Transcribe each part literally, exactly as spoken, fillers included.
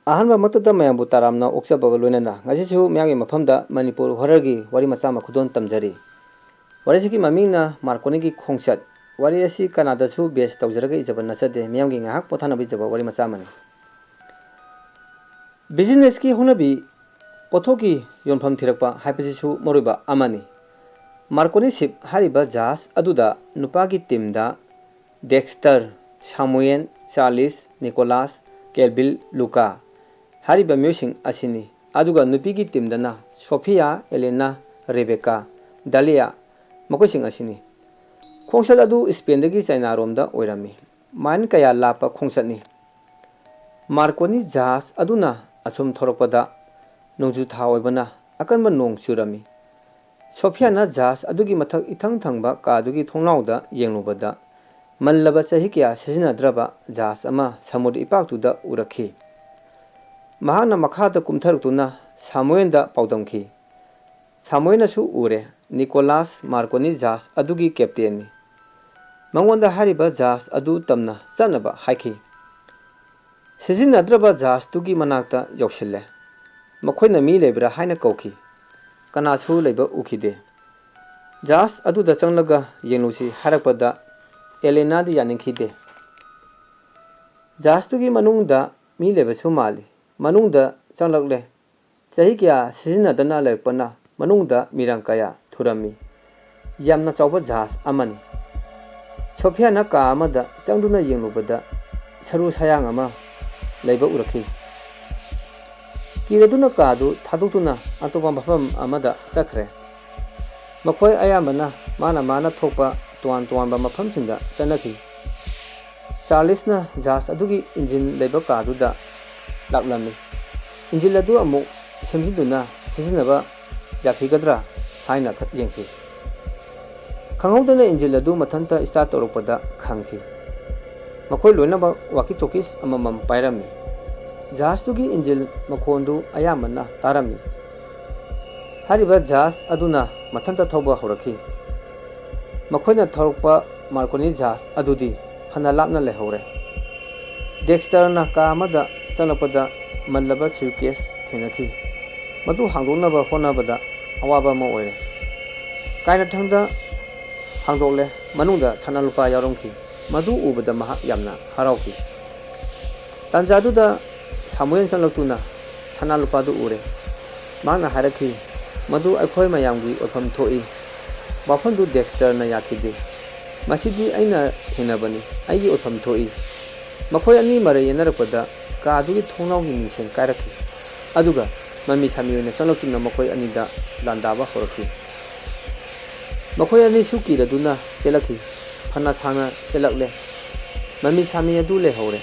ꯑꯍꯥꯟꯕꯃꯛꯇꯗ ꯃꯌꯥꯝꯕꯨ ꯇꯔꯥꯝꯅ ꯑꯣꯛꯆꯕꯒ ꯂꯣꯏꯅꯅ ꯉꯁꯤꯁꯨ ꯃꯌꯥꯝꯒꯤ ꯃꯐꯝꯗ ꯃꯅꯤꯄꯨꯔ ꯍꯣꯔꯔꯒꯤ ꯋꯥꯔꯤ ꯃꯆꯥ ꯑꯃ ꯈꯨꯗꯣꯜ ꯇꯝꯖꯔꯤ꯫ ꯋꯥꯔꯤꯁꯤꯒꯤ ꯃꯃꯤꯡꯅ ꯃꯥꯔꯀꯣꯅꯤꯒꯤ ꯈꯣꯡꯆꯠ꯫ ꯋꯥꯔꯤ ꯑꯁꯤ ꯀꯅꯥꯗꯁꯨ ꯕꯦꯁ ꯇꯧꯖꯔꯒ ꯏꯖꯕ ꯅꯠꯆꯗꯦ, ꯃꯤꯌꯥꯝꯒꯤ ꯉꯥꯏꯍꯥꯛ ꯄꯣꯊꯥꯅꯕ ꯏꯖꯕ ꯋꯥꯔꯤ ꯃꯆꯥ ꯑꯃꯅꯤ꯫ ꯕꯤꯖꯤꯅꯦꯁꯀꯤ ꯍꯧꯅꯕꯤ, ꯄꯣꯠꯊꯣꯛꯀꯤ ꯌꯣꯟꯐꯝ ꯊꯤꯔꯛꯄ ꯍꯥꯏꯕꯁꯤꯁꯨ ꯃꯔꯨꯑꯣꯏꯕ ꯑꯃꯅꯤ꯫ ꯃꯥꯔꯀꯣꯅꯤ ꯁꯤꯞ ꯍꯥꯏꯔꯤꯕ ꯖꯍꯥꯖ ꯑꯗꯨꯗ ꯅꯨꯄꯥꯒꯤ ꯇꯤꯝꯗ ꯗꯦꯛꯁꯇꯔ, ꯁꯥꯃꯨꯌꯦꯟ, ꯆꯥꯔꯂꯤꯁ, ꯅꯤꯀꯣꯂꯥꯁ, ꯀꯦꯜꯕꯤꯜ, ꯂꯨꯀꯥ ꯍꯥꯏꯔꯤꯕ ꯃꯤꯑꯣꯏꯁꯤꯡ ꯑꯁꯤꯅꯤ꯫ ꯑꯗꯨꯒ ꯅꯨꯄꯤꯒꯤ ꯇꯤꯝꯗꯅ ꯁꯣꯐꯤꯌꯥ, ꯑꯦꯂꯦꯅꯥ, ꯔꯦꯕꯦꯀꯥ, ꯗꯥꯂꯤꯌꯥ ꯃꯈꯣꯏꯁꯤꯡ ꯑꯁꯤꯅꯤ꯫ ꯈꯣꯡꯆꯠ ꯑꯗꯨ ꯏꯁꯄꯦꯟꯗꯒꯤ ꯆꯥꯏꯅꯥꯔꯣꯝꯗ ꯑꯣꯏꯔꯝꯃꯤ꯫ ꯃꯥꯏꯜ ꯀꯌꯥ ꯂꯥꯞꯄ ꯈꯣꯡꯆꯠꯅꯤ꯫ ꯃꯥꯔꯀꯣꯅꯤ ꯖꯍꯥꯖ ꯑꯗꯨꯅ ꯑꯁꯨꯝ ꯊꯧꯔꯛꯄꯗ ꯅꯣꯡꯖꯨ ꯊꯥ ꯑꯣꯏꯕꯅ ꯑꯀꯟꯕ ꯅꯣꯡ ꯆꯨꯔꯝꯃꯤ꯫ ꯁꯣꯐꯤꯌꯥꯅ ꯖꯍꯥꯖ ꯑꯗꯨꯒꯤ ꯃꯊꯛ ꯏꯊꯪ ꯊꯪꯕ ꯀꯥꯗꯨꯒꯤ ꯊꯣꯡꯅꯥꯎꯗ ꯌꯦꯡꯂꯨꯕꯗ ꯃꯜꯂꯕ ꯆꯍꯤ ꯀꯌꯥ ꯁꯤꯖꯤꯟꯅꯗ꯭ꯔꯕ ꯖꯍꯥꯖ ꯑꯃ ꯁꯃꯨꯗ꯭ꯔ ꯏꯄꯥꯛꯇꯨꯗ ꯎꯔꯛꯈꯤ꯫ ꯃꯍꯥꯛꯅ ꯃꯈꯥꯗ ꯀꯨꯝꯊꯔꯛꯇꯨꯅ ꯁꯥꯃꯨꯌꯦꯟꯗ ꯄꯥꯎꯗꯝꯈꯤ꯫ ꯁꯥꯃꯨꯌꯦꯟꯅꯁꯨ ꯎꯔꯦ, ꯅꯤꯀꯣꯂꯥꯁ ꯃꯥꯔꯀꯣꯅꯤ ꯖꯍꯥꯖ ꯑꯗꯨꯒꯤ ꯀꯦꯞꯇꯦꯟꯅꯤ꯫ ꯃꯉꯣꯟꯗ ꯍꯥꯏꯔꯤꯕ ꯖꯍꯥꯖ ꯑꯗꯨ ꯇꯝꯅ ꯆꯠꯅꯕ ꯍꯥꯏꯈꯤ꯫ ꯁꯤꯖꯤꯟꯅꯗ꯭ꯔꯕ ꯖꯍꯥꯖꯇꯨꯒꯤ ꯃꯅꯥꯛꯇ ꯌꯧꯁꯤꯜꯂꯦ꯫ ꯃꯈꯣꯏꯅ ꯃꯤ ꯂꯩꯕ꯭ꯔꯥ ꯍꯥꯏꯅ ꯀꯧꯈꯤ꯫ ꯀꯅꯥꯁꯨ ꯂꯩꯕ ꯎꯈꯤꯗꯦ꯫ ꯖꯍꯥꯖ ꯑꯗꯨꯗ ꯆꯪꯂꯒ ꯌꯦꯡꯂꯨꯁꯤ ꯍꯥꯏꯔꯛꯄꯗ ꯑꯦꯂꯦꯅꯥꯗꯤ ꯌꯥꯅꯤꯡꯈꯤꯗꯦ꯫ ꯖꯍꯥꯖꯇꯨꯒꯤ ꯃꯅꯨꯡꯗ ꯃꯤ ꯂꯩꯕꯁꯨ ꯃꯥꯜꯂꯤ꯫ ꯃꯅꯨꯡꯗ ꯆꯪꯂꯛꯂꯦ꯫ ꯆꯍꯤ ꯀꯌꯥ ꯁꯤꯖꯤꯟꯅꯗꯅ ꯂꯩꯔꯛꯄꯅ ꯃꯅꯨꯡꯗ ꯃꯤꯔꯥꯡ ꯀꯌꯥ ꯊꯨꯔꯝꯃꯤ꯫ ꯌꯥꯝꯅ ꯆꯥꯎꯕ ꯖꯍꯥꯖ ꯑꯃꯅꯤ꯫ ꯁꯣꯐꯤꯌꯥꯅ ꯀꯥ ꯑꯃꯗ ꯆꯪꯗꯨꯅ ꯌꯦꯡꯂꯨꯕꯗ ꯁꯔꯨ ꯁꯌꯥꯡ ꯑꯃ ꯂꯩꯕ ꯎꯔꯛꯈꯤ꯫ ꯀꯤꯔꯗꯨꯅ ꯀꯥꯗꯨ ꯊꯥꯗꯣꯛꯇꯨꯅ ꯑꯇꯣꯞꯄ ꯃꯐꯝ ꯑꯃꯗ ꯆꯠꯈ꯭ꯔꯦ꯫ ꯃꯈꯣꯏ ꯑꯌꯥꯝꯕꯅ ꯃꯥꯅ ꯃꯥꯅ ꯊꯣꯛꯄ ꯇꯣꯉꯥꯟ ꯇꯣꯉꯥꯟꯕ ꯃꯐꯝꯁꯤꯡꯗ ꯆꯠꯅꯈꯤ꯫ ꯆꯥꯔꯂꯤꯁꯅ ꯖꯍꯥꯖ ꯑꯗꯨꯒꯤ ꯏꯟꯖꯤꯟ ꯂꯩꯕ ꯀꯥꯗꯨꯗ ꯂꯥꯛꯂꯝꯃꯤ꯫ ꯏꯟꯖꯤꯟ ꯑꯗꯨ ꯑꯃꯨꯛ ꯁꯦꯝꯖꯤꯟꯗꯨꯅ ꯁꯤꯖꯤꯟꯅꯕ ꯌꯥꯈꯤꯒꯗ꯭ꯔꯥ ꯍꯥꯏꯅ ꯌꯦꯡꯈꯤ꯫ ꯈꯪꯍꯧꯗꯅ ꯏꯟꯖꯤꯟ ꯑꯗꯨ ꯃꯊꯟꯇ ꯁ꯭ꯇꯥꯔꯠ ꯇꯧꯔꯛꯄꯗ ꯈꯪꯈꯤ꯫ ꯃꯈꯣꯏ ꯂꯣꯏꯅꯃꯛ ꯋꯥꯀꯤ ꯇꯣꯀꯤꯁ ꯑꯃꯃꯝ ꯄꯥꯏꯔꯝꯃꯤ꯫ ꯖꯍꯥꯖꯇꯨꯒꯤ ꯏꯟꯖꯤꯟ ꯃꯈꯣꯟꯗꯨ ꯑꯌꯥꯝꯕꯅ ꯇꯥꯔꯝꯃꯤ꯫ ꯍꯥꯏꯔꯤꯕ ꯖꯍꯥꯖ ꯑꯗꯨꯅ ꯃꯊꯟꯇ ꯊꯧꯕ ꯍꯧꯔꯛꯈꯤ꯫ ꯃꯈꯣꯏꯅ ꯊꯧꯔꯛꯄ ꯃꯥꯔꯀꯣꯅꯤ ꯖꯍꯥꯖ ꯑꯗꯨꯗꯤ ꯐꯅ ꯂꯥꯞꯅ ꯂꯩꯍꯧꯔꯦ꯫ ꯗꯦꯛꯁꯇꯔꯅ ꯀꯥ ꯑꯃꯗ ꯆꯪꯂꯛꯄꯗ ꯃꯜꯂꯕ ꯁ꯭ꯌꯨꯠꯀꯦꯁ ꯊꯦꯡꯅꯈꯤ꯫ ꯃꯗꯨ ꯍꯥꯡꯗꯣꯛꯅꯕ ꯍꯣꯠꯅꯕꯗ ꯑꯋꯥꯕ ꯑꯃ ꯑꯣꯏꯔꯦ꯫ ꯀꯥꯏꯅꯊꯪꯗ ꯍꯥꯡꯗꯣꯛꯂꯦ꯫ ꯃꯅꯨꯡꯗ ꯁꯅꯥ ꯂꯨꯄꯥ ꯌꯥꯎꯔꯝꯈꯤ꯫ ꯃꯗꯨ ꯎꯕꯗ ꯃꯍꯥꯛ ꯌꯥꯝꯅ ꯍꯔꯥꯎꯈꯤ꯫ ꯇꯥꯟꯖꯥꯗꯨꯗ ꯁꯥꯃꯨꯑꯦꯜ ꯆꯪꯂꯛꯇꯨꯅ ꯁꯅꯥ ꯂꯨꯄꯥꯗꯨ ꯎꯔꯦ꯫ ꯃꯍꯥꯛꯅ ꯍꯥꯏꯔꯛꯈꯤ, "ꯃꯗꯨ ꯑꯩꯈꯣꯏ ꯃꯌꯥꯝꯒꯤ ꯑꯣꯏꯐꯝ ꯊꯣꯛꯏ꯫ ꯋꯥꯐꯝꯗꯨ ꯗꯦꯛꯁꯇꯔꯅ ꯌꯥꯈꯤꯗꯦ꯫ ꯃꯁꯤꯗꯤ ꯑꯩꯅ ꯊꯦꯡꯅꯕꯅꯤ꯫ ꯑꯩꯒꯤ ꯑꯣꯏꯐꯝ ꯊꯣꯛꯏ꯫" ꯃꯈꯣꯏ ꯑꯅꯤ ꯃꯔꯩ ꯌꯦꯠꯅꯔꯛꯄꯗ ꯀꯥ ꯑꯗꯨꯒꯤ ꯊꯣꯡꯅꯥꯎꯒꯤ ꯃꯤꯡꯁꯦꯜ ꯀꯥꯏꯔꯛꯈꯤ꯫ ꯑꯗꯨꯒ ꯃꯃꯤ ꯁꯥꯃꯤ ꯑꯣꯏꯅ ꯆꯪꯂꯛꯇꯨꯅ ꯃꯈꯣꯏ ꯑꯅꯤꯗ ꯂꯥꯟꯗꯥꯕ ꯍꯧꯔꯛꯈꯤ꯫ ꯃꯈꯣꯏ ꯑꯅꯤꯁꯨ ꯀꯤꯔꯗꯨꯅ ꯆꯦꯜꯂꯛꯈꯤ꯫ ꯐꯅ ꯁꯥꯡꯅ ꯆꯦꯜꯂꯛꯂꯦ꯫ ꯃꯃꯤ ꯁꯥꯃꯤ ꯑꯗꯨ ꯂꯩꯍꯧꯔꯦ꯫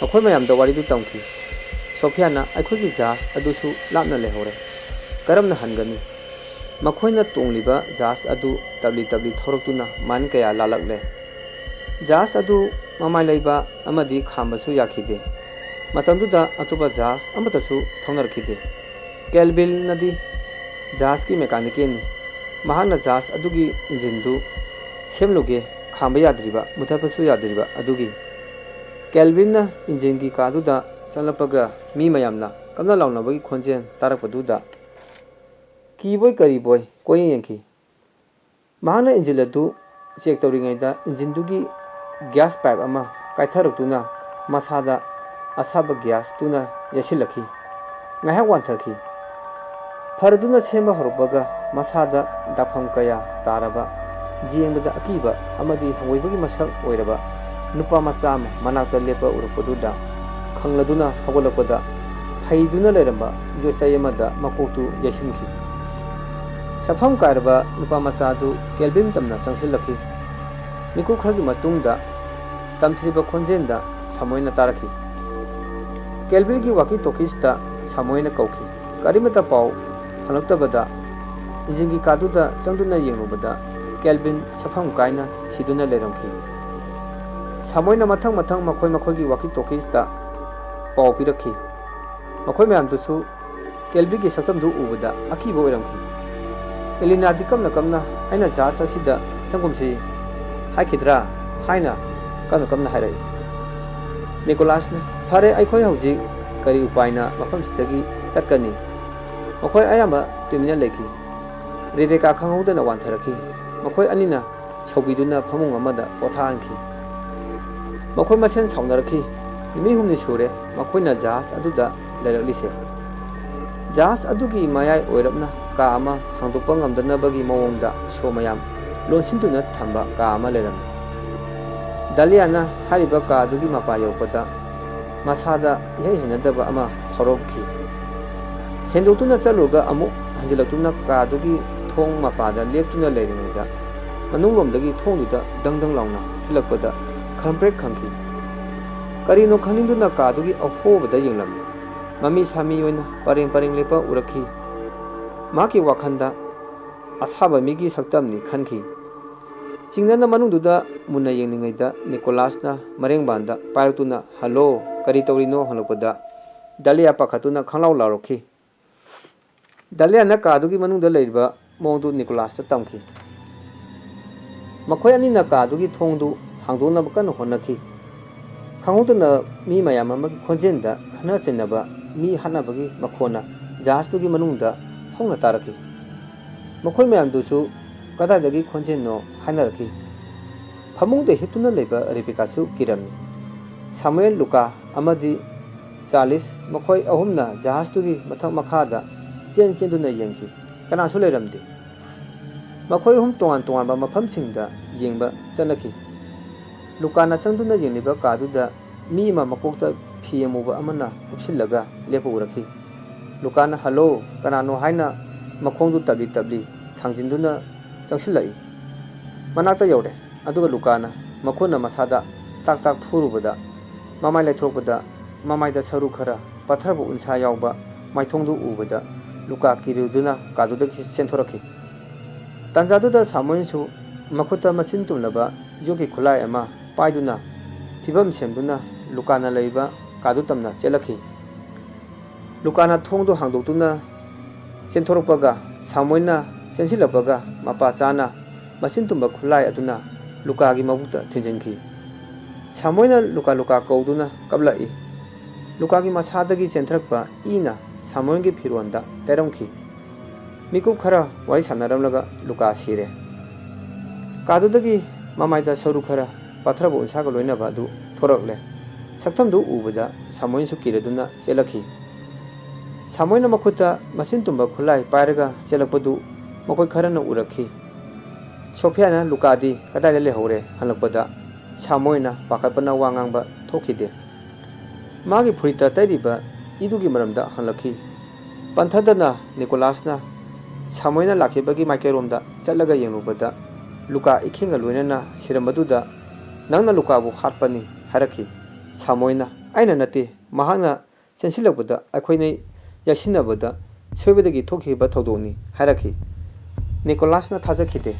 ꯃꯈꯣꯏ ꯃꯌꯥꯝꯗ ꯋꯥꯔꯤꯗꯨ ꯇꯝꯈꯤ꯫ ꯁꯣꯐꯤꯌꯥꯅ, "ꯑꯩꯈꯣꯏꯒꯤ ꯖꯍꯥꯖ ꯑꯗꯨꯁꯨ ꯂꯥꯞꯅ ꯂꯩꯍꯧꯔꯦ꯫ ꯀꯔꯝꯅ ꯍꯟꯒꯅꯤ?" ꯃꯈꯣꯏꯅ ꯇꯣꯡꯂꯤꯕ ꯖꯍꯥꯖ ꯑꯗꯨ ꯇꯞꯂꯤ ꯇꯞꯂꯤ ꯊꯧꯔꯛꯇꯨꯅ ꯃꯥꯏꯜ ꯀꯌꯥ ꯂꯥꯜꯂꯛꯂꯦ꯫ ꯖꯍꯥꯖ ꯑꯗꯨ ꯃꯃꯥꯏ ꯂꯩꯕ ꯑꯃꯗꯤ ꯈꯥꯝꯕꯁꯨ ꯌꯥꯈꯤꯗꯦ꯫ ꯃꯇꯝꯗꯨꯗ ꯑꯇꯣꯞꯄ ꯖꯍꯥꯖ ꯑꯃꯠꯇꯁꯨ ꯊꯧꯅꯔꯛꯈꯤꯗꯦ꯫ ꯀꯦꯜꯚꯤꯟꯅꯗꯤ ꯖꯍꯥꯖꯀꯤ ꯃꯦꯀꯥꯅꯤꯀꯦꯜꯅꯤ꯫ ꯃꯍꯥꯛꯅ ꯖꯍꯥꯖ ꯑꯗꯨꯒꯤ ꯏꯟꯖꯤꯟꯗꯨ ꯁꯦꯝꯂꯨꯒꯦ, ꯈꯥꯝꯕ ꯌꯥꯗ꯭ꯔꯤꯕ, ꯃꯨꯊꯠꯄꯁꯨ ꯌꯥꯗ꯭ꯔꯤꯕ ꯑꯗꯨꯒꯤ꯫ ꯀꯦꯜꯚꯤꯟꯅ ꯏꯟꯖꯤꯟꯒꯤ ꯀꯥꯗꯨꯗ ꯆꯪꯂꯛꯄꯒ ꯃꯤ ꯃꯌꯥꯝꯅ ꯀꯟꯅ ꯂꯥꯎꯅꯕꯒꯤ ꯈꯣꯟꯖꯦꯜ ꯇꯥꯔꯛꯄꯗꯨꯗ ꯀꯤꯕꯣꯏ ꯀꯔꯤꯕꯣꯏ ꯀꯣꯏꯌꯦꯡ ꯌꯦꯡꯈꯤ꯫ ꯃꯍꯥꯛꯅ ꯏꯟꯖꯤꯟ ꯑꯗꯨ ꯆꯦꯛ ꯇꯧꯔꯤꯉꯩꯗ ꯏꯟꯖꯤꯟꯗꯨꯒꯤ ꯒ꯭ꯌꯥꯁ ꯄꯥꯏꯞ ꯑꯃ ꯀꯥꯏꯊꯔꯛꯇꯨꯅ ꯃꯁꯥꯗ ꯑꯁꯥꯕ ꯒ꯭ꯌꯥꯁꯇꯨꯅ ꯌꯩꯁꯤꯜꯂꯛꯈꯤ꯫ ꯉꯥꯏꯍꯥꯛ ꯋꯥꯟꯊꯈꯤ꯫ ꯐꯔꯗꯨꯅ ꯁꯦꯝꯕ ꯍꯧꯔꯛꯄꯒ ꯃꯁꯥꯗ ꯗꯥꯛꯐꯝ ꯀꯌꯥ ꯇꯥꯔꯕ, ꯌꯦꯡꯕꯗ ꯑꯀꯤꯕ ꯑꯃꯗꯤ ꯍꯪꯒꯣꯏꯕꯒꯤ ꯃꯁꯛ ꯑꯣꯏꯔꯕ ꯅꯨꯄꯥ ꯃꯆꯥ ꯑꯃ ꯃꯅꯥꯛꯇ ꯂꯦꯞꯄ ꯎꯔꯛꯄꯗꯨꯗ ꯈꯪꯂꯗꯨꯅ ꯍꯧꯒꯠꯂꯛꯄꯗ ꯐꯩꯗꯨꯅ ꯂꯩꯔꯝꯕ ꯌꯣꯠꯆꯩ ꯑꯃꯗ ꯃꯀꯣꯛꯇꯨ ꯌꯩꯁꯤꯟꯈꯤ꯫ ꯁꯛꯐꯝ ꯀꯥꯏꯔꯕ ꯅꯨꯄꯥ ꯃꯆꯥ ꯑꯗꯨ ꯀꯦꯜꯚꯤꯟ ꯇꯝꯅ ꯆꯪꯁꯤꯜꯂꯛꯈꯤ꯫ ꯃꯤꯀꯨꯞ ꯈꯔꯒꯤ ꯃꯇꯨꯡꯗ ꯇꯝꯊꯤꯕ ꯈꯣꯟꯖꯦꯜꯗ ꯁꯥꯃꯨꯑꯦꯜꯅ ꯇꯥꯔꯛꯈꯤ꯫ ꯀꯦꯜꯚꯤꯟꯒꯤ ꯋꯥꯀꯤ ꯇꯣꯀꯤꯁꯇ ꯁꯥꯃꯨꯑꯦꯜꯅ ꯀꯧꯈꯤ꯫ ꯀꯔꯤꯃꯠꯇ ꯄꯥꯎ ꯐꯪꯂꯛꯇꯕꯗ ꯏꯟꯖꯤꯟꯒꯤ ꯀꯥꯗꯨꯗ ꯆꯪꯗꯨꯅ ꯌꯦꯡꯂꯨꯕꯗ ꯀꯦꯜꯚꯤꯟ ꯁꯛꯐꯝ ꯀꯥꯏꯅ ꯁꯤꯗꯨꯅ ꯂꯩꯔꯝꯈꯤ꯫ ꯁꯥꯃꯨꯑꯦꯜꯅ ꯃꯊꯪ ꯃꯊꯪ ꯃꯈꯣꯏ ꯃꯈꯣꯏꯒꯤ ꯋꯥꯀꯤ ꯇꯣꯀꯤꯁꯇ ꯄꯥꯎ ꯄꯤꯔꯛꯈꯤ꯫ ꯃꯈꯣꯏ ꯃꯌꯥꯝꯗꯨꯁꯨ ꯀꯦꯜꯚꯤꯟꯒꯤ ꯁꯛꯇꯝꯗꯨ ꯎꯕꯗ ꯑꯀꯤꯕ ꯑꯣꯏꯔꯝꯈꯤ꯫ ꯑꯦꯂꯤꯅꯥꯗꯤ ꯀꯞꯅ ꯀꯞꯅ, "ꯑꯩꯅ ꯖꯍꯥꯖ ꯑꯁꯤꯗ ꯆꯪꯒꯨꯝꯁꯤ ꯍꯥꯏꯈꯤꯗ꯭ꯔꯥ?" ꯍꯥꯏꯅ ꯀꯞꯅ ꯀꯞꯅ ꯍꯥꯏꯔꯛꯏ꯫ ꯅꯤꯀꯣꯂꯥꯁꯅ, "ꯐꯔꯦ, ꯑꯩꯈꯣꯏ ꯍꯧꯖꯤꯛ ꯀꯔꯤ ꯎꯄꯥꯏꯅ ꯃꯐꯝꯁꯤꯗꯒꯤ ꯆꯠꯀꯅꯤ?" ꯃꯈꯣꯏ ꯑꯌꯥꯝꯕ ꯇꯨꯃꯤꯟꯅ ꯂꯩꯈꯤ꯫ ꯔꯦꯕꯦꯀꯥ ꯈꯪꯍꯧꯗꯅ ꯋꯥꯟꯊꯔꯛꯈꯤ꯫ ꯃꯈꯣꯏ ꯑꯅꯤꯅ ꯁꯧꯕꯤꯗꯨꯅ ꯐꯃꯨꯡ ꯑꯃꯗ ꯄꯣꯊꯥꯍꯟꯈꯤ꯫ ꯃꯈꯣꯏ ꯃꯁꯦꯟ ꯁꯥꯎꯅꯔꯛꯈꯤ꯫ ꯅꯨꯃꯤꯠ ꯍꯨꯝꯅꯤ ꯁꯨꯔꯦ ꯃꯈꯣꯏꯅ ꯖꯍꯥꯖ ꯑꯗꯨꯗ ꯂꯩꯔꯛꯂꯤꯁꯦ꯫ ꯖꯍꯥꯖ ꯑꯗꯨꯒꯤ ꯃꯌꯥꯏ ꯑꯣꯏꯔꯞꯅ ꯀꯥ ꯑꯃ ꯍꯥꯡꯗꯣꯛꯄ ꯉꯝꯗꯅꯕꯒꯤ ꯃꯑꯣꯡꯗ ꯁꯣ ꯃꯌꯥꯝ ꯂꯣꯟꯁꯤꯟꯗꯨꯅ ꯊꯝꯕ ꯀꯥ ꯑꯃ ꯂꯩꯔꯝꯃꯤ꯫ ꯗꯥꯂꯤꯌꯥꯅ ꯍꯥꯏꯔꯤꯕ ꯀꯥ ꯑꯗꯨꯒꯤ ꯃꯄꯥ ꯌꯧꯔꯛꯄꯗ ꯃꯁꯥꯗ ꯏꯍꯩ ꯍꯩꯅꯗꯕ ꯑꯃ ꯐꯥꯎꯔꯛꯈꯤ꯫ ꯍꯦꯟꯗꯣꯛꯇꯨꯅ ꯆꯠꯂꯨꯔꯒ ꯑꯃꯨꯛ ꯍꯟꯖꯤꯜꯂꯛꯇꯨꯅ ꯀꯥꯗꯨꯒꯤ ꯊꯣꯡ ꯃꯄꯥꯗ ꯂꯦꯞꯇꯨꯅ ꯂꯩꯔꯤꯉꯩꯗ, ꯃꯅꯨꯡꯂꯣꯝꯗꯒꯤ ꯊꯣꯡꯗꯨꯗ ꯗꯪ ꯗꯪ ꯂꯥꯎꯅ ꯊꯤꯜꯂꯛꯄꯗ ꯈꯪꯄ꯭ꯔꯦꯛ ꯈꯪꯈꯤ꯫ ꯀꯔꯤꯅꯣ ꯈꯪꯅꯤꯡꯗꯨꯅ ꯀꯥꯗꯨꯒꯤ ꯑꯍꯣꯕꯗ ꯌꯦꯡꯂꯝꯃꯤ꯫ ꯃꯃꯤ ꯁꯥꯃꯤ ꯑꯣꯏꯅ ꯄꯔꯦꯡ ꯄꯔꯦꯡ ꯂꯦꯞꯄ ꯎꯔꯛꯈꯤ꯫ ꯃꯍꯥꯛꯀꯤ ꯋꯥꯈꯜꯗ ꯑꯁꯥꯕ ꯃꯤꯒꯤ ꯁꯛꯇꯝꯅꯤ ꯈꯟꯈꯤ꯫ ꯆꯤꯡꯅꯅ ꯃꯅꯨꯡꯗꯨꯗ ꯃꯨꯟꯅ ꯌꯦꯡꯂꯤꯉꯩꯗ ꯅꯤꯀꯣꯂꯥꯁꯅ ꯃꯔꯦꯡꯕꯥꯟꯗ ꯄꯥꯏꯔꯛꯇꯨꯅ, "ꯍꯜꯂꯣ, ꯀꯔꯤ ꯇꯧꯔꯤꯅꯣ?" ꯍꯪꯂꯛꯄꯗ ꯗꯥꯂꯤꯌꯥ ꯄꯥꯈꯠꯇꯨꯅ ꯈꯪꯂꯥꯎ ꯂꯥꯎꯔꯛꯈꯤ꯫ ꯗꯥꯂꯤꯌꯥꯅ ꯀꯥꯗꯨꯒꯤ ꯃꯅꯨꯡꯗ ꯂꯩꯔꯤꯕ ꯃꯑꯣꯡꯗꯨ ꯅꯤꯀꯣꯂꯥꯁꯇ ꯇꯝꯈꯤ꯫ ꯃꯈꯣꯏ ꯑꯅꯤꯅ ꯀꯥꯗꯨꯒꯤ ꯊꯣꯡꯗꯨ ꯍꯥꯡꯗꯣꯛꯅꯕ ꯀꯟꯅ ꯍꯣꯠꯅꯈꯤ꯫ ꯈꯪꯍꯧꯗꯅ ꯃꯤ ꯃꯌꯥꯝ ꯑꯃꯒꯤ ꯈꯣꯟꯖꯦꯜꯗ ꯈꯠꯅ ꯆꯩꯅꯕ, ꯃꯤ ꯍꯥꯠꯅꯕꯒꯤ ꯃꯈꯣꯟꯅ ꯖꯍꯥꯖꯇꯨꯒꯤ ꯃꯅꯨꯡꯗ ꯍꯧꯅ ꯇꯥꯔꯛꯈꯤ꯫ ꯃꯈꯣꯏ ꯃꯌꯥꯝꯗꯨꯁꯨ ꯀꯗꯥꯏꯗꯒꯤ ꯈꯣꯟꯖꯦꯜꯅꯣ ꯍꯥꯏꯅꯔꯛꯈꯤ꯫ ꯐꯃꯨꯡꯗ ꯍꯤꯞꯇꯨꯅ ꯂꯩꯕ ꯔꯦꯕꯦꯀꯥꯁꯨ ꯀꯤꯔꯝꯃꯤ꯫ ꯁꯥꯃꯨꯑꯦꯜ, ꯂꯨꯀꯥ ꯑꯃꯗꯤ ꯆꯥꯔꯂꯤꯁ, ꯃꯈꯣꯏ ꯑꯍꯨꯝꯅ ꯖꯍꯥꯖꯇꯨꯒꯤ ꯃꯊꯛ ꯃꯈꯥꯗ ꯆꯦꯟ ꯆꯦꯟꯗꯨꯅ ꯌꯦꯡꯈꯤ꯫ ꯀꯅꯥꯁꯨ ꯂꯩꯔꯝꯗꯦ꯫ ꯃꯈꯣꯏ ꯑꯍꯨꯝ ꯇꯣꯉꯥꯟ ꯇꯣꯉꯥꯟꯕ ꯃꯐꯝꯁꯤꯡꯗ ꯌꯦꯡꯕ ꯆꯠꯅꯈꯤ꯫ ꯂꯨꯀꯥꯅ ꯆꯪꯗꯨꯅ ꯌꯦꯡꯂꯤꯕ ꯀꯥꯗꯨꯗ ꯃꯤ ꯑꯃ ꯃꯀꯣꯛꯇ ꯐꯤ ꯑꯃꯨꯕ ꯑꯃꯅ ꯀꯨꯞꯁꯤꯜꯂꯒ ꯂꯦꯞꯄ ꯎꯔꯛꯈꯤ꯫ ꯂꯨꯀꯥꯅ "ꯍꯜꯂꯣ, ꯀꯅꯥꯅꯣ?" ꯍꯥꯏꯅ ꯃꯈꯣꯡꯗꯨ ꯇꯞꯂꯤ ꯇꯞꯂꯤ ꯊꯥꯡꯖꯤꯟꯗꯨꯅ ꯆꯪꯁꯤꯜꯂꯛꯏ꯫ ꯃꯅꯥꯛꯇ ꯌꯧꯔꯦ꯫ ꯑꯗꯨꯒ ꯂꯨꯀꯥꯅ ꯃꯈꯨꯠꯅ ꯃꯁꯥꯗ ꯇꯥꯛ ꯇꯥꯛ ꯐꯨꯔꯨꯕꯗ, ꯃꯃꯥꯏ ꯂꯩꯊꯣꯛꯄꯗ, ꯃꯃꯥꯏꯗ ꯁꯔꯨ ꯈꯔ ꯄꯠꯊꯔꯕ ꯎꯟꯁꯥ ꯌꯥꯎꯕ ꯃꯥꯏꯊꯣꯡꯗꯨ ꯎꯕꯗ, ꯂꯨꯀꯥ ꯀꯤꯔꯨꯗꯨꯅ ꯀꯥꯗꯨꯗꯒꯤ ꯆꯦꯟꯊꯣꯔꯛꯈꯤ꯫ ꯇꯥꯟꯖꯥꯗꯨꯗ ꯁꯥꯃꯨꯑꯦꯜꯁꯨ ꯃꯈꯨꯠꯇ ꯃꯆꯤꯟ ꯇꯨꯝꯂꯕ ꯌꯣꯠꯀꯤ ꯈꯨꯠꯂꯥꯏ ꯑꯃ ꯄꯥꯏꯗꯨꯅ, ꯐꯤꯕꯝ ꯁꯦꯝꯗꯨꯅ ꯂꯨꯀꯥꯅ ꯂꯩꯔꯤꯕ ꯀꯥꯗꯨ ꯇꯝꯅ ꯆꯦꯜꯂꯛꯈꯤ꯫ ꯂꯨꯀꯥꯅ ꯊꯣꯡꯗꯨ ꯍꯥꯡꯗꯣꯛꯇꯨꯅ ꯆꯦꯟꯊꯣꯔꯛꯄꯒ, ꯁꯥꯃꯨꯑꯦꯜꯅ ꯆꯦꯟꯁꯤꯜꯂꯛꯄꯒ ꯃꯄꯥ ꯆꯥꯅ ꯃꯆꯤꯟ ꯇꯨꯝꯕ ꯈꯨꯠꯂꯥꯏ ꯑꯗꯨꯅ ꯂꯨꯀꯥꯒꯤ ꯃꯕꯨꯛꯇ ꯊꯤꯟꯖꯤꯟꯈꯤ꯫ ꯁꯥꯃꯨꯑꯦꯜꯅ "ꯂꯨꯀꯥ, ꯂꯨꯀꯥ" ꯀꯧꯗꯨꯅ ꯀꯞꯂꯛꯏ꯫ ꯂꯨꯀꯥꯒꯤ ꯃꯁꯥꯗꯒꯤ ꯆꯦꯟꯊꯔꯛꯄ ꯏꯅ ꯁꯥꯃꯨꯑꯦꯜꯒꯤ ꯐꯤꯔꯣꯜꯗ ꯇꯩꯔꯝꯈꯤ꯫ ꯃꯤꯀꯨꯞ ꯈꯔ ꯋꯥꯔꯤ ꯁꯥꯟꯅꯔꯝꯂꯒ ꯂꯨꯀꯥ ꯁꯤꯔꯦ꯫ ꯀꯥꯗꯨꯗꯒꯤ ꯃꯃꯥꯏꯗ ꯁꯔꯨ ꯈꯔ ꯄꯥꯊꯔꯕ ꯎꯟꯁꯥꯒ ꯂꯣꯏꯅꯕ ꯑꯗꯨ ꯊꯣꯔꯛꯂꯦ꯫ ꯁꯛꯇꯝꯗꯨ ꯎꯕꯗ ꯁꯥꯃꯨꯑꯦꯜꯁꯨ ꯀꯤꯔꯗꯨꯅ ꯆꯦꯜꯂꯛꯈꯤ꯫ ꯁꯥꯃꯨꯑꯦꯜꯅ ꯃꯈꯨꯠꯇ ꯃꯆꯤꯟ ꯇꯨꯝꯕ ꯈꯨꯠꯂꯥꯏ ꯄꯥꯏꯔꯒ ꯆꯦꯜꯂꯛꯄꯗꯨ ꯃꯈꯣꯏ ꯈꯔꯅ ꯎꯔꯛꯈꯤ꯫ ꯁꯣꯐꯤꯌꯥꯅ ꯂꯨꯀꯥꯗꯤ ꯀꯗꯥꯏꯗ ꯂꯩꯍꯧꯔꯦ ꯍꯪꯂꯛꯄꯗ ꯁꯥꯃꯨꯑꯦꯜꯅ ꯄꯥꯈꯠꯄꯅ ꯋꯥ ꯉꯥꯡꯕ ꯊꯣꯛꯈꯤꯗꯦ꯫ ꯃꯥꯒꯤ ꯐꯨꯔꯤꯠꯇ ꯇꯩꯔꯤꯕ ꯏꯗꯨꯒꯤ ꯃꯔꯝꯗ ꯍꯪꯂꯛꯈꯤ꯫ ꯄꯟꯊꯗꯅ ꯅꯤꯀꯣꯂꯥꯁꯅ ꯁꯥꯃꯨꯑꯦꯜꯅ ꯂꯥꯛꯈꯤꯕꯒꯤ ꯃꯥꯏꯀꯩꯔꯣꯝꯗ ꯆꯠꯂꯒ ꯌꯦꯡꯂꯨꯕꯗ ꯂꯨꯀꯥ ꯏꯈꯦꯡꯒ ꯂꯣꯏꯅꯅ ꯁꯤꯔꯝꯕꯗꯨꯗ, "ꯅꯪꯅ ꯂꯨꯀꯥꯕꯨ ꯍꯥꯠꯄꯅꯤ" ꯍꯥꯏꯔꯛꯈꯤ꯫ ꯁꯥꯃꯨꯑꯦꯜꯅ, "ꯑꯩꯅ ꯅꯠꯇꯦ, ꯃꯍꯥꯛꯅ ꯆꯦꯟꯁꯤꯜꯂꯛꯄꯗ ꯑꯩꯈꯣꯏꯅ ꯌꯥꯁꯤꯟꯅꯕꯗ ꯁꯣꯏꯕꯗꯒꯤ ꯊꯣꯛꯈꯤꯕ ꯊꯧꯗꯣꯛꯅꯤ" ꯍꯥꯏꯔꯛꯈꯤ꯫ ꯅꯤꯀꯣꯂꯥꯁꯅ ꯊꯥꯖꯈꯤꯗꯦ꯫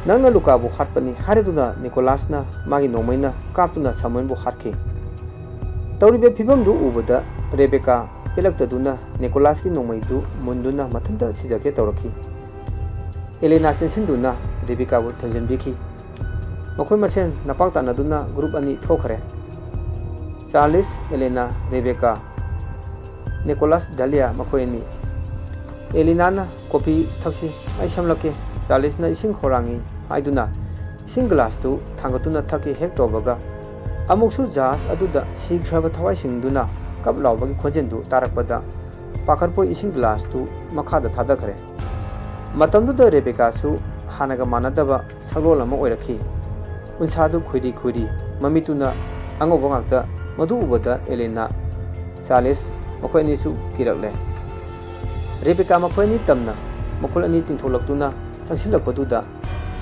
"ꯅꯪꯅ ꯂꯨꯀꯥꯕꯨ ꯍꯥꯠꯄꯅꯤ" ꯍꯥꯏꯔꯗꯨꯅ ꯅꯤꯀꯣꯂꯥꯁꯅ ꯃꯥꯒꯤ ꯅꯣꯡꯃꯩꯅ ꯀꯥꯞꯇꯨꯅ ꯁꯥꯃꯨꯑꯦꯜꯕꯨ ꯍꯥꯠꯈꯤ꯫ ꯇꯧꯔꯤꯕ ꯐꯤꯕꯝꯗꯨ ꯎꯕꯗ ꯔꯦꯕꯦꯀꯥ ꯄꯦꯜꯂꯛꯇꯗꯨꯅ ꯅꯤꯀꯣꯂꯥꯁꯀꯤ ꯅꯣꯡꯃꯩꯗꯨ ꯃꯨꯟꯗꯨꯅ ꯃꯊꯟꯇ ꯁꯤꯖꯈꯦ ꯇꯧꯔꯛꯈꯤ꯫ ꯑꯦꯂꯦꯅꯥ ꯆꯦꯟꯁꯤꯟꯗꯨꯅ ꯔꯦꯕꯦꯀꯥꯕꯨ ꯊꯦꯝꯖꯤꯟꯕꯤꯈꯤ꯫ ꯃꯈꯣꯏ ꯃꯁꯦꯟ ꯅꯄꯥꯛ ꯇꯥꯟꯅꯗꯨꯅ ꯒ꯭ꯔꯨꯞ ꯑꯅꯤ ꯊꯣꯛꯈ꯭ꯔꯦ꯫ ꯆꯥꯔꯂꯤꯁ, ꯑꯦꯂꯦꯅꯥ, ꯔꯦꯕꯦꯀꯥ, ꯅꯤꯀꯣꯂꯥꯁ, ꯗꯥꯂꯤꯌꯥ ꯃꯈꯣꯏ ꯑꯅꯤ꯫ ꯑꯦꯂꯦꯅꯥꯅ, "ꯀꯣꯐꯤ ꯊꯛꯁꯤ, ꯑꯩ ꯁꯝꯂꯛꯀꯦ"꯫ ꯆꯥꯔꯂꯤꯁꯅ ꯏꯁꯤꯡ ꯈꯧꯔꯥꯡꯉꯤ ꯍꯥꯏꯗꯨꯅ ꯏꯁꯤꯡ ꯒ꯭ꯂꯥꯁꯇꯨ ꯊꯥꯡꯒꯠꯇꯨꯅ ꯊꯛꯀꯦ ꯍꯦꯛ ꯇꯧꯕꯒ, ꯑꯃꯨꯛꯁꯨ ꯖꯍꯥꯖ ꯑꯗꯨꯗ ꯁꯤꯈ꯭ꯔꯕ ꯊꯋꯥꯏꯁꯤꯡꯗꯨꯅ ꯀꯞ ꯂꯥꯎꯕꯒꯤ ꯈꯣꯟꯖꯦꯜꯗꯨ ꯇꯥꯔꯛꯄꯗ, ꯄꯥꯈꯠꯄꯣꯏ ꯏꯁꯤꯡ ꯒ꯭ꯂꯥꯁꯇꯨ ꯃꯈꯥꯗ ꯊꯥꯗꯈ꯭ꯔꯦ꯫ ꯃꯇꯝꯗꯨꯗ ꯔꯦꯕꯦꯀꯥꯁꯨ ꯍꯥꯟꯅꯒ ꯃꯥꯟꯅꯗꯕ ꯁꯛꯂꯣꯟ ꯑꯃ ꯑꯣꯏꯔꯛꯈꯤ꯫ ꯎꯟꯁꯥꯗꯨ ꯈꯨꯏꯔꯤ ꯈꯨꯏꯔꯤ, ꯃꯃꯤꯠꯇꯨꯅ ꯑꯉꯧꯕ ꯉꯥꯛꯇ꯫ ꯃꯗꯨ ꯎꯕꯗ ꯑꯦꯂꯦꯅꯥ, ꯆꯥꯔꯂꯤꯁ ꯃꯈꯣꯏ ꯑꯅꯤꯁꯨ ꯀꯤꯔꯛꯂꯦ꯫ ꯔꯦꯕꯦꯀꯥ ꯃꯈꯣꯏ ꯑꯅꯤ ꯇꯝꯅ ꯃꯈꯣꯏ ꯑꯅꯤ ꯇꯤꯡꯊꯣꯛꯂꯛꯇꯨꯅ ꯆꯪꯁꯤꯜꯂꯛꯄꯗꯨꯗ,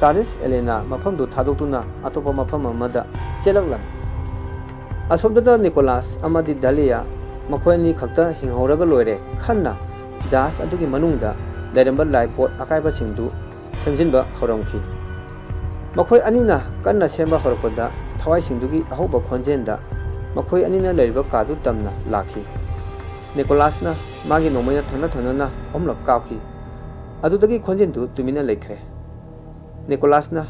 ꯆꯥꯔꯂꯤꯁ ꯑꯦꯂꯦꯅꯥ ꯃꯐꯝꯗꯨ ꯊꯥꯗꯣꯛꯇꯨꯅ ꯑꯇꯣꯞꯄ ꯃꯐꯝ ꯑꯃꯗ ꯆꯦꯜꯂꯛꯂꯝꯃꯤ꯫ ꯑꯁꯣꯝꯗꯅ ꯅꯤꯀꯣꯂꯥꯁ ꯑꯃꯗꯤ ꯗꯥꯂꯤꯌꯥ ꯃꯈꯣꯏ ꯑꯅꯤ ꯈꯛꯇ ꯍꯤꯡꯍꯧꯔꯒ ꯂꯣꯏꯔꯦ ꯈꯟꯅ ꯖꯍꯥꯖ ꯑꯗꯨꯒꯤ ꯃꯅꯨꯡꯗ ꯂꯩꯔꯝꯕ ꯂꯥꯏꯄꯣꯠ ꯑꯀꯥꯏꯕꯁꯤꯡꯗꯨ ꯁꯦꯝꯖꯤꯟꯕ ꯍꯧꯔꯝꯈꯤ꯫ ꯃꯈꯣꯏ ꯑꯅꯤꯅ ꯀꯟꯅ ꯁꯦꯝꯕ ꯍꯧꯔꯛꯄꯗ, ꯊꯋꯥꯏꯁꯤꯡꯗꯨꯒꯤ ꯑꯍꯧꯕ ꯈꯣꯟꯖꯦꯜꯗ ꯃꯈꯣꯏ ꯑꯅꯤꯅ ꯂꯩꯔꯤꯕ ꯀꯥꯗꯨ ꯇꯝꯅ ꯂꯥꯛꯈꯤ꯫ ꯅꯤꯀꯣꯂꯥꯁꯅ ꯃꯥꯒꯤ ꯅꯣꯡꯃꯩꯅ ꯊꯪꯅ ꯊꯪꯅꯅ ꯑꯍꯨꯝꯂꯛ ꯀꯥꯞꯈꯤ꯫ ꯑꯗꯨꯗꯒꯤ ꯈꯣꯟꯖꯦꯜꯗꯨ ꯇꯨꯃꯤꯟꯅ ꯂꯩꯈ꯭ꯔꯦ꯫ ꯅꯤꯀꯣꯂꯥꯁꯅ,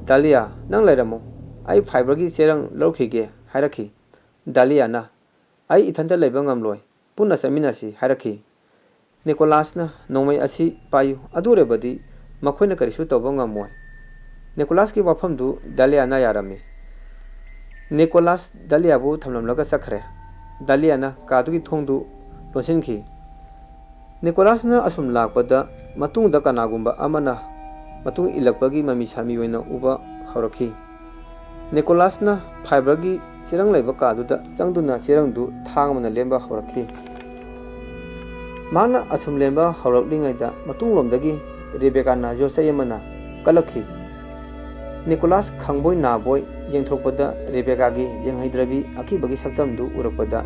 "ꯗꯥꯂꯤꯌꯥ, ꯅꯪ ꯂꯩꯔꯝꯃꯨ, ꯑꯩ ꯐꯥꯏꯕꯔꯒꯤ ꯆꯦꯔꯪ ꯂꯧꯔꯨꯈꯤꯒꯦ" ꯍꯥꯏꯔꯛꯈꯤ꯫ ꯗꯥꯂꯤꯌꯥꯅ, "ꯑꯩ ꯏꯊꯟꯇ ꯂꯩꯕ ꯉꯝꯂꯣꯏ, ꯄꯨꯟꯅ ꯆꯠꯃꯤꯟꯅꯁꯤ" ꯍꯥꯏꯔꯛꯈꯤ꯫ ꯅꯤꯀꯣꯂꯥꯁꯅ, "ꯅꯣꯡꯃꯩ ꯑꯁꯤ ꯄꯥꯏꯌꯨ, ꯑꯗꯨ ꯑꯣꯏꯔꯕꯗꯤ ꯃꯈꯣꯏꯅ ꯀꯔꯤꯁꯨ ꯇꯧꯕ ꯉꯝꯃꯣꯏ"꯫ ꯅꯤꯀꯣꯂꯥꯁꯀꯤ ꯋꯥꯐꯝꯗꯨ ꯗꯥꯂꯤꯌꯥꯅ ꯌꯥꯔꯝꯃꯤ꯫ ꯅꯤꯀꯣꯂꯥꯁ ꯗꯥꯂꯤꯌꯥꯕꯨ ꯊꯝꯂꯝꯂꯒ ꯆꯠꯈ꯭ꯔꯦ꯫ ꯗꯥꯂꯤꯌꯥꯅ ꯀꯥꯗꯨꯒꯤ ꯊꯣꯡꯗꯨ ꯂꯣꯟꯁꯤꯟꯈꯤ꯫ ꯅꯤꯀꯣꯂꯥꯁꯅ ꯑꯁꯨꯝ ꯂꯥꯛꯄꯗ ꯃꯇꯨꯡꯗ ꯀꯅꯥꯒꯨꯝꯕ ꯑꯃꯅ ꯃꯇꯨꯡ ꯏꯜꯂꯛꯄꯒꯤ ꯃꯃꯤ ꯁꯥꯃꯤ ꯑꯣꯏꯅ ꯎꯕ ꯍꯧꯔꯛꯈꯤ꯫ ꯅꯤꯀꯣꯂꯥꯁꯅ ꯐꯥꯏꯕꯔꯒꯤ ꯆꯦꯔꯪ ꯂꯩꯕ ꯀꯥꯗꯨꯗ ꯆꯪꯗꯨꯅ ꯆꯦꯔꯪꯗꯨ ꯊꯥꯡ ꯑꯃꯅ ꯂꯦꯟꯕ ꯍꯧꯔꯛꯈꯤ꯫ ꯃꯍꯥꯛꯅ ꯑꯁꯨꯝ ꯂꯦꯟꯕ ꯍꯧꯔꯛꯂꯤꯉꯩꯗ ꯃꯇꯨꯡꯂꯣꯝꯗꯒꯤ ꯔꯦꯕꯦꯀꯥꯅ ꯌꯣꯠꯆꯩ ꯑꯃꯅ ꯀꯜꯂꯛꯈꯤ꯫ ꯅꯤꯀꯣꯂꯥꯁ ꯈꯪꯕꯣꯏ ꯅꯥꯕꯣꯏ ꯌꯦꯡꯊꯣꯛꯄꯗ ꯔꯦꯕꯦꯀꯥꯒꯤ ꯌꯦꯡꯍꯩꯗ꯭ꯔꯕꯤ ꯑꯀꯤꯕꯒꯤ ꯁꯛꯇꯝꯗꯨ ꯎꯔꯛꯄꯗ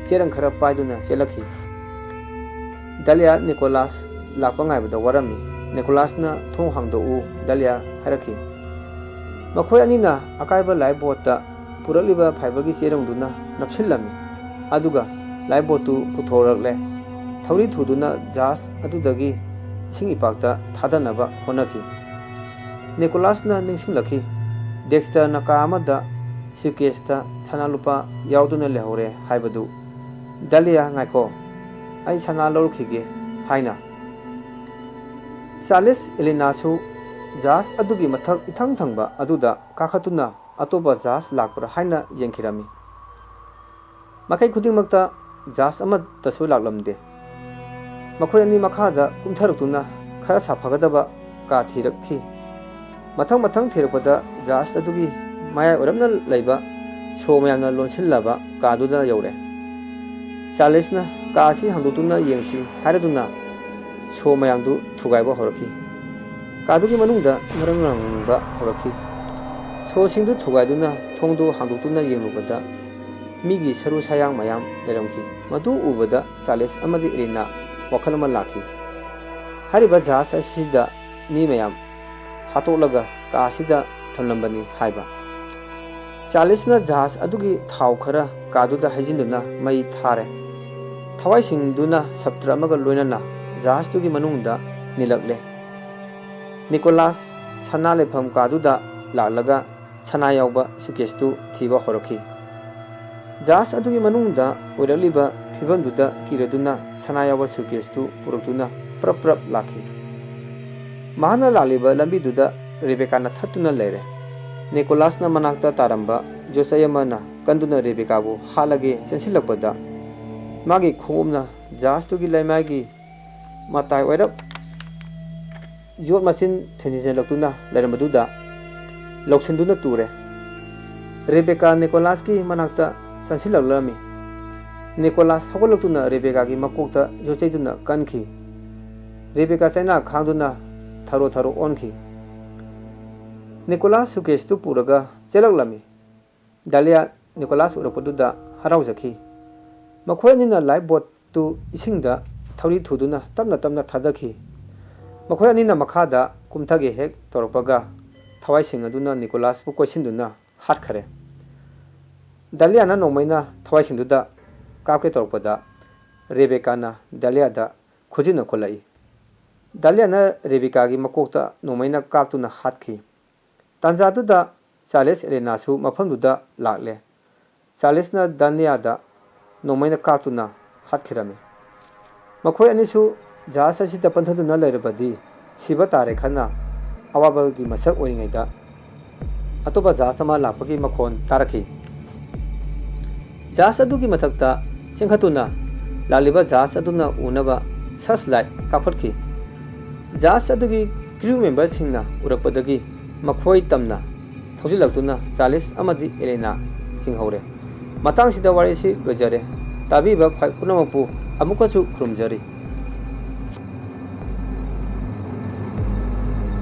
ꯆꯦꯔꯪ ꯈꯔ ꯄꯥꯏꯗꯨꯅ ꯆꯦꯜꯂꯛꯈꯤ꯫ ꯗꯥꯂꯤꯌꯥ ꯅꯤꯀꯣꯂꯥꯁ ꯂꯥꯛꯄ ꯉꯥꯏꯕꯗ ꯋꯥꯔꯝꯃꯤ꯫ ꯅꯤꯀꯣꯂꯥꯁꯅ "ꯊꯣꯡ ꯍꯥꯡꯗꯣꯛꯎ, ꯗꯥꯂꯤꯌꯥ" ꯍꯥꯏꯔꯛꯈꯤ꯫ ꯃꯈꯣꯏ ꯑꯅꯤꯅ ꯑꯀꯥꯏꯕ ꯂꯥꯏꯐ ꯕꯣꯠꯇ ꯄꯨꯔꯛꯂꯤꯕ ꯐꯥꯏꯕꯔꯒꯤ ꯆꯦꯔꯪꯗꯨꯅ ꯅꯞꯁꯤꯜꯂꯝꯃꯤ꯫ ꯑꯗꯨꯒ ꯂꯥꯏꯐ ꯕꯣꯠꯇꯨ ꯄꯨꯊꯣꯔꯛꯂꯦ꯫ ꯊꯧꯔꯤ ꯊꯨꯗꯨꯅ ꯖꯍꯥꯖ ꯑꯗꯨꯗꯒꯤ ꯏꯁꯤꯡ ꯏꯄꯥꯛꯇ ꯊꯥꯗꯅꯕ ꯍꯣꯠꯅꯈꯤ꯫ ꯅꯤꯀꯣꯂꯥꯁꯅ ꯅꯤꯡꯁꯤꯡꯂꯛꯈꯤ, ꯗꯦꯛꯁꯇꯔꯅ ꯀꯥ ꯑꯃꯗ ꯁ꯭ꯌꯨꯀꯦꯁꯇ ꯁꯅꯥ ꯂꯨꯄꯥ ꯌꯥꯎꯗꯨꯅ ꯂꯩꯍꯧꯔꯦ ꯍꯥꯏꯕꯗꯨ꯫ "ꯗꯥꯂꯤꯌꯥ, ꯉꯥꯏꯈꯣ, ꯑꯩ ꯁꯅꯥ ꯂꯧꯔꯨꯈꯤꯒꯦ" ꯍꯥꯏꯅ꯫ ꯆꯥꯔꯂꯤꯁ ꯑꯦꯂꯤꯅꯥꯁꯨ ꯖꯍꯥꯖ ꯑꯗꯨꯒꯤ ꯃꯊꯛ ꯏꯊꯪ ꯊꯪꯕ ꯑꯗꯨꯗ ꯀꯥꯈꯠꯇꯨꯅ ꯑꯇꯣꯞꯄ ꯖꯍꯥꯖ ꯂꯥꯛꯄ꯭ꯔꯥ ꯍꯥꯏꯅ ꯌꯦꯡꯈꯤꯔꯝꯃꯤ꯫ ꯃꯥꯏꯀꯩ ꯈꯨꯗꯤꯡꯃꯛꯇ ꯖꯍꯥꯖ ꯑꯃꯠꯇꯁꯨ ꯂꯥꯛꯂꯝꯗꯦ꯫ ꯃꯈꯣꯏ ꯑꯅꯤ ꯃꯈꯥꯗ ꯀꯨꯝꯊꯔꯛꯇꯨꯅ ꯈꯔ ꯁꯥꯐꯒꯗꯕ ꯀꯥ ꯊꯤꯔꯛꯈꯤ꯫ ꯃꯊꯪ ꯃꯊꯪ ꯊꯤꯔꯛꯄꯗ ꯖꯍꯥꯖ ꯑꯗꯨꯒꯤ ꯃꯌꯥꯏ ꯑꯣꯏꯔꯞꯅ ꯂꯩꯕ ꯁꯣ ꯃꯌꯥꯝꯅ ꯂꯣꯟꯁꯤꯜꯂꯕ ꯀꯥꯗꯨꯗ ꯌꯧꯔꯦ꯫ ꯆꯥꯔꯂꯤꯁꯅ "ꯀꯥ ꯑꯁꯤ ꯍꯥꯡꯗꯣꯛꯇꯨꯅ ꯌꯦꯡꯁꯤ" ꯍꯥꯏꯔꯗꯨꯅ ꯁꯣ ꯃꯌꯥꯝꯗꯨ ꯊꯨꯒꯥꯏꯕ ꯍꯧꯔꯛꯈꯤ꯫ ꯀꯥꯗꯨꯒꯤ ꯃꯅꯨꯡꯗ ꯉꯔꯪ ꯉꯔꯪꯕ ꯍꯧꯔꯛꯈꯤ꯫ ꯁꯣꯁꯤꯡꯗꯨ ꯊꯨꯒꯥꯏꯗꯨꯅ ꯊꯣꯡꯗꯨ ꯍꯥꯡꯗꯣꯛꯇꯨꯅ ꯌꯦꯡꯂꯨꯕꯗ ꯃꯤꯒꯤ ꯁꯔꯨ ꯁꯌꯥꯡ ꯃꯌꯥꯝ ꯂꯩꯔꯝꯈꯤ꯫ ꯃꯗꯨ ꯎꯕꯗ ꯆꯥꯔꯂꯤꯁ ꯑꯃꯗꯤ ꯑꯦꯂꯤꯅꯥ ꯋꯥꯈꯜ ꯑꯃ ꯂꯥꯛꯈꯤ꯫ ꯍꯥꯏꯔꯤꯕ ꯖꯍꯥꯖ ꯑꯁꯤꯗ ꯃꯤ ꯃꯌꯥꯝ ꯍꯥꯠꯇꯣꯛꯂꯒ ꯀꯥ ꯑꯁꯤꯗ ꯊꯝꯂꯝꯕꯅꯤ ꯍꯥꯏꯕ꯫ ꯆꯥꯔꯂꯤꯁꯅ ꯖꯍꯥꯖ ꯑꯗꯨꯒꯤ ꯊꯥꯎ ꯈꯔ ꯀꯥꯗꯨꯗ ꯍꯩꯖꯤꯟꯗꯨꯅ ꯃꯩ ꯊꯥꯔꯦ꯫ ꯊꯋꯥꯏꯁꯤꯡꯗꯨꯅ ꯁꯞꯇ꯭ꯔ ꯑꯃꯒ ꯂꯣꯏꯅꯅ ꯖꯍꯥꯖꯇꯨꯒꯤ ꯃꯅꯨꯡꯗ ꯅꯤꯜꯂꯛꯂꯦ꯫ ꯅꯤꯀꯣꯂꯥꯁ ꯁꯅꯥ ꯂꯩꯐꯝ ꯀꯥꯗꯨꯗ ꯂꯥꯛꯂꯒ ꯁꯅꯥ ꯌꯥꯎꯕ ꯁꯨꯀꯦꯁꯇꯨ ꯊꯤꯕ ꯍꯧꯔꯛꯈꯤ꯫ ꯖꯍꯥꯖ ꯑꯗꯨꯒꯤ ꯃꯅꯨꯡꯗ ꯑꯣꯏꯔꯛꯂꯤꯕ ꯐꯤꯕꯝꯗꯨꯗ ꯀꯤꯔꯗꯨꯅ ꯁꯅꯥ ꯌꯥꯎꯕ ꯁꯨꯀꯦꯁꯇꯨ ꯄꯨꯔꯛꯇꯨꯅ ꯄ꯭ꯔꯞ ꯄ꯭ꯔꯞ ꯂꯥꯛꯈꯤ꯫ ꯃꯍꯥꯛꯅ ꯂꯥꯛꯂꯤꯕ ꯂꯝꯕꯤꯗꯨꯗ ꯔꯦꯕꯦꯀꯥꯅ ꯊꯠꯇꯨꯅ ꯂꯩꯔꯦ꯫ ꯅꯤꯀꯣꯂꯥꯁꯅ ꯃꯅꯥꯛꯇ ꯇꯥꯔꯝꯕ ꯌꯣꯠꯆꯩ ꯑꯃꯅ ꯀꯟꯗꯨꯅ ꯔꯦꯕꯦꯀꯥꯕꯨ ꯍꯥꯠꯂꯒꯦ ꯆꯦꯟꯁꯤꯜꯂꯛꯄꯗ, ꯃꯥꯒꯤ ꯈꯣꯡꯎꯞꯅ ꯖꯍꯥꯖꯇꯨꯒꯤ ꯂꯩꯃꯥꯏꯒꯤ ꯃꯇꯥꯏ ꯑꯣꯏꯔꯞ ꯌꯣꯠ ꯃꯆꯤꯟ ꯊꯤꯟꯖꯤꯜꯂꯛꯇꯨꯅ ꯂꯩꯔꯝꯕꯗꯨꯗ ꯂꯧꯁꯤꯟꯗꯨꯅ ꯇꯨꯔꯦ꯫ ꯔꯦꯕꯦꯀꯥ ꯅꯤꯀꯣꯂꯥꯁꯀꯤ ꯃꯅꯥꯛꯇ ꯆꯪꯁꯤꯜꯂꯛꯂꯝꯃꯤ꯫ ꯅꯤꯀꯣꯂꯥꯁ ꯍꯧꯒꯠꯂꯛꯇꯨꯅ ꯔꯦꯕꯦꯀꯥꯒꯤ ꯃꯀꯣꯛꯇ ꯌꯣꯠꯆꯩꯗꯨꯅ ꯀꯟꯈꯤ꯫ ꯔꯦꯕꯦꯀꯥ ꯆꯩꯅꯥ ꯈꯥꯡꯗꯨꯅ ꯊꯔꯣ ꯊꯔꯣ ꯑꯣꯟꯈꯤ꯫ ꯅꯤꯀꯣꯂꯥꯁ ꯁꯨꯀꯦꯁꯇꯨ ꯄꯨꯔꯒ ꯆꯦꯜꯂꯛꯂꯝꯃꯤ꯫ ꯗꯥꯂꯤꯌꯥ ꯅꯤꯀꯣꯂꯥꯁ ꯎꯔꯛꯄꯗꯨꯗ ꯍꯔꯥꯎꯖꯈꯤ꯫ ꯃꯈꯣꯏ ꯑꯅꯤꯅ ꯂꯥꯏꯐ ꯕꯣꯠꯇꯨ ꯏꯁꯤꯡꯗ ꯊꯧꯔꯤ ꯊꯨꯗꯨꯅ ꯇꯞꯅ ꯇꯞꯅ ꯊꯥꯗꯈꯤ꯫ ꯃꯈꯣꯏ ꯑꯅꯤꯅ ꯃꯈꯥꯗ ꯀꯨꯝꯊꯒꯦ ꯍꯦꯛ ꯇꯧꯔꯛꯄꯒ, ꯊꯋꯥꯏꯁꯤꯡ ꯑꯗꯨꯅ ꯅꯤꯀꯣꯂꯥꯁꯄꯨ ꯀꯣꯏꯁꯤꯟꯗꯨꯅ ꯍꯥꯠꯈꯔꯦ꯫ ꯗꯥꯂꯤꯌꯥꯅ ꯅꯣꯡꯃꯩꯅ ꯊꯋꯥꯏꯁꯤꯡꯗꯨꯗ ꯀꯥꯞꯀꯦ ꯇꯧꯔꯛꯄꯗ, ꯔꯦꯕꯦꯀꯥꯅ ꯗꯥꯂꯤꯌꯥꯗ ꯈꯨꯖꯤꯟꯅ ꯈꯣꯠꯂꯛꯏ꯫ ꯗꯥꯂꯤꯌꯥꯅ ꯔꯦꯕꯦꯀꯥꯒꯤ ꯃꯀꯣꯛꯇ ꯅꯣꯡꯃꯩꯅ ꯀꯥꯞꯇꯨꯅ ꯍꯥꯠꯈꯤ꯫ ꯇꯥꯟꯖꯥꯗꯨꯗ ꯆꯥꯔꯂꯦꯁ ꯑꯦꯂꯦꯅꯥꯁꯨ ꯃꯐꯝꯗꯨꯗ ꯂꯥꯛꯂꯦ꯫ ꯆꯥꯔꯂꯦꯁꯅ ꯗꯥꯂꯤꯌꯥꯗ ꯅꯣꯡꯃꯩꯅ ꯀꯥꯞꯇꯨꯅ ꯍꯥꯠꯈꯤꯔꯝꯃꯤ꯫ ꯃꯈꯣꯏ ꯑꯅꯤꯁꯨ ꯖꯍꯥꯖ ꯑꯁꯤꯗ ꯄꯟꯊꯗꯨꯅ ꯂꯩꯔꯕꯗꯤ ꯁꯤꯕ ꯇꯥꯔꯦ ꯈꯟꯅ ꯑꯋꯥꯕꯒꯤ ꯃꯁꯛ ꯑꯣꯏꯔꯤꯉꯩꯗ, ꯑꯇꯣꯞꯄ ꯖꯍꯥꯖ ꯑꯃ ꯂꯥꯛꯄꯒꯤ ꯃꯈꯣꯟ ꯇꯥꯔꯛꯈꯤ꯫ ꯖꯍꯥꯖ ꯑꯗꯨꯒꯤ ꯃꯊꯛꯇ ꯆꯦꯟꯈꯠꯇꯨꯅ ꯂꯥꯛꯂꯤꯕ ꯖꯍꯥꯖ ꯑꯗꯨꯅ ꯎꯅꯕ ꯁꯔꯆ ꯂꯥꯏꯠ ꯀꯥꯞꯈꯠꯈꯤ꯫ ꯖꯍꯥꯖ ꯑꯗꯨꯒꯤ ꯀ꯭ꯔꯤꯎ ꯃꯦꯝꯕꯔꯁꯤꯡꯅ ꯎꯔꯛꯄꯗꯒꯤ ꯃꯈꯣꯏ ꯇꯝꯅ ꯊꯧꯖꯤꯜꯂꯛꯇꯨꯅ ꯆꯥꯔꯂꯦꯁ ꯑꯃꯗꯤ ꯑꯦꯂꯦꯅꯥ ꯍꯤꯡꯍꯧꯔꯦ꯫ ꯃꯇꯥꯡꯁꯤꯗ ꯋꯥꯔꯤꯁꯤ ꯂꯣꯏꯖꯔꯦ꯫ ꯇꯥꯕꯤꯕ ꯈ꯭ꯋꯥꯏ ꯄꯨꯝꯅꯃꯛꯄꯨ ꯑꯃꯨꯛꯀꯁꯨ ꯈꯨꯔꯨꯝꯖꯔꯤ꯫